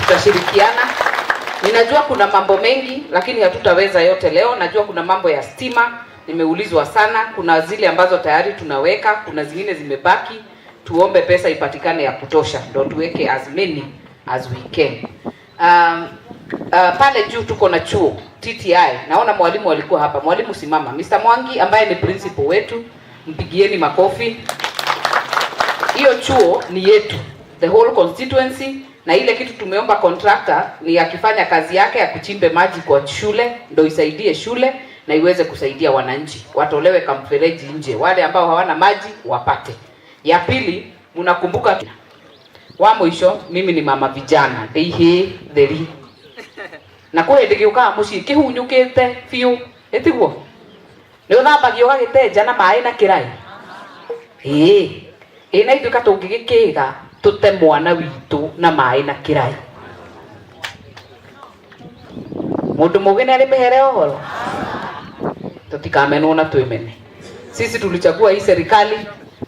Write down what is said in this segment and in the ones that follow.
Tutashirikiana. Ninajua kuna mambo mengi, lakini hatutaweza yote leo. Najua kuna mambo ya stima nimeulizwa sana, kuna zile ambazo tayari tunaweka, kuna zingine zimebaki. Tuombe pesa ipatikane ya kutosha, ndo tuweke as many as we can. Pale juu tuko na chuo TTI. Naona mwalimu alikuwa hapa. Mwalimu simama. Mr. Mwangi ambaye ni principal wetu, mpigieni makofi. Hiyo chuo ni yetu, the whole constituency, na ile kitu tumeomba contractor ni akifanya kazi yake ya kuchimbe maji kwa shule ndo isaidie shule na iweze kusaidia wananchi, watolewe kamfereji nje, wale ambao hawana maji wapate. Ya pili, mnakumbuka wa mwisho, mimi ni mama vijana ndeihi theri na kwĩ hĩndĩ gĩũkaga mũciĩ kĩhunyũkĩte biũ, ĩtiguo nĩ ũthambagia ũgagĩtenja na maĩ na kĩraĩ. Ĩĩ ĩ, na ithuĩ ka tũngĩgĩkĩga tũte mwana witũ na maĩ na kĩraĩ, mũndũ mũgĩ nĩ arĩ mĩhere ũhoro, tutikamenwo na twimene. Sisi tulichagua hii serikali,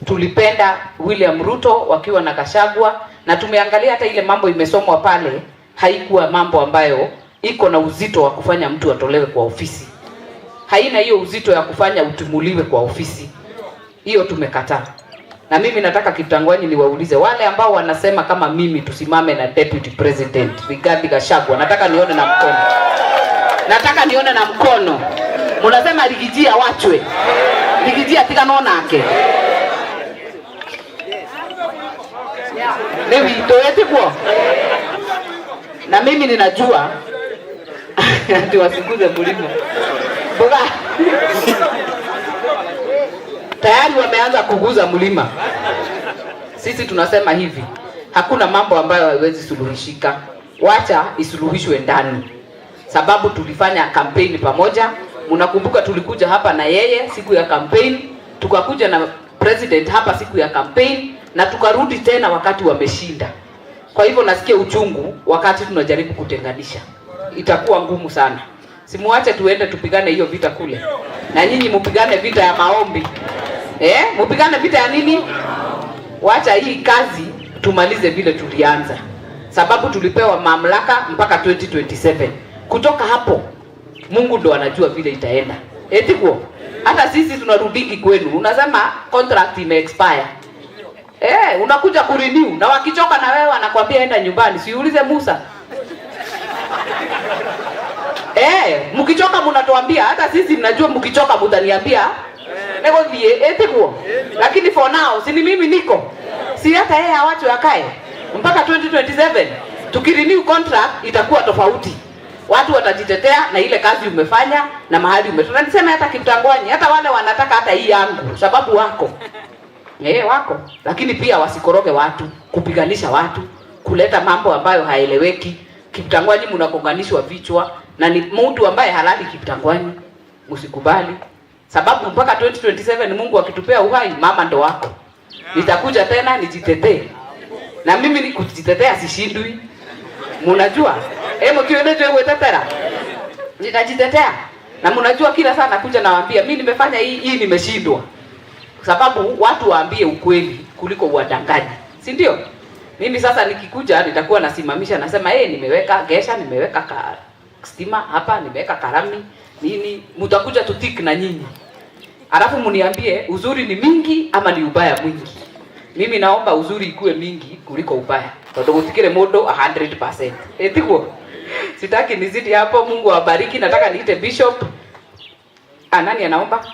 tulipenda William Ruto wakiwa na Gachagua, na tumeangalia hata ile mambo imesomwa pale, haikuwa mambo ambayo iko na uzito wa kufanya mtu atolewe kwa ofisi. Haina hiyo uzito ya kufanya utumuliwe kwa ofisi. Hiyo tumekataa. Na mimi nataka Kiptangwanyi niwaulize wale ambao wanasema kama mimi tusimame na Deputy President Rigathi Gachagua, nataka nione na mkono. Nataka nione na mkono. Munasema Rigijia wachwe. Rigijia tiganwo nake. Ni witũ etiguo. Na mimi ninajua ati wasiguze mlima. Mboga. Tayari wameanza kuguza mlima. Sisi tunasema hivi, hakuna mambo ambayo haiwezi suluhishika. Wacha isuluhishwe ndani. Sababu tulifanya kampeni pamoja. Mnakumbuka tulikuja hapa na yeye siku ya kampeni, tukakuja na president hapa siku ya kampeni, na tukarudi tena wakati wameshinda. Kwa hivyo nasikia uchungu wakati tunajaribu kutenganisha. Itakuwa ngumu sana. Simuache tuende tupigane hiyo vita kule. Na nyinyi mupigane vita ya maombi. Mupigane vita ya nini? Wacha hii kazi tumalize vile tulianza. Sababu tulipewa mamlaka mpaka 2027. Kutoka hapo Mungu ndo anajua vile itaenda. Eti kuo? Hata sisi tunarudiki kwenu. Unasema contract ime expire. Unakuja kurenew na wakichoka na wewe wanakwambia enda nyumbani. Siulize Musa. Mkichoka mnatuambia, hata sisi mnajua mkichoka mtaniambia. Negothie etiguo. Lakini for now si ni mimi niko. Si hata yeye awachwe akae mpaka 2027. Tukirenew contract itakuwa tofauti. Watu watajitetea na ile kazi umefanya na mahali umetoka. Niseme hata Kiptangwanyi, hata wale wanataka hata hii yangu sababu wako. Wako. Lakini pia wasikoroge watu, kupiganisha watu, kuleta mambo ambayo haeleweki. Kiptangwanyi mnakonganishwa vichwa na ni mtu ambaye halali Kiptangwanyi. Msikubali. Sababu mpaka 2027 Mungu akitupea uhai, mama ndo wako. Nitakuja tena nijitetee. Na mimi ni kujitetea sishindwi. Mnajua? Mkiona je wetetera? Nitajitetea. Na mnajua kila saa nakuja nawaambia mimi nimefanya hii, hii nimeshindwa. Sababu watu waambie ukweli kuliko uwadanganye. Si ndio? Mimi sasa nikikuja nitakuwa nasimamisha nasema nimeweka gesha, nimeweka stima hapa, nimeweka karami, nini, mtakuja tutik na nyinyi. Alafu mniambie uzuri ni mingi ama ni ubaya mwingi. Mimi naomba uzuri ikue mingi kuliko ubaya. Tondu gutikire mundu 100%. Etiguo? Sitaki nizidi hapo. Mungu awabariki. Nataka niite bishop. Nani anaomba?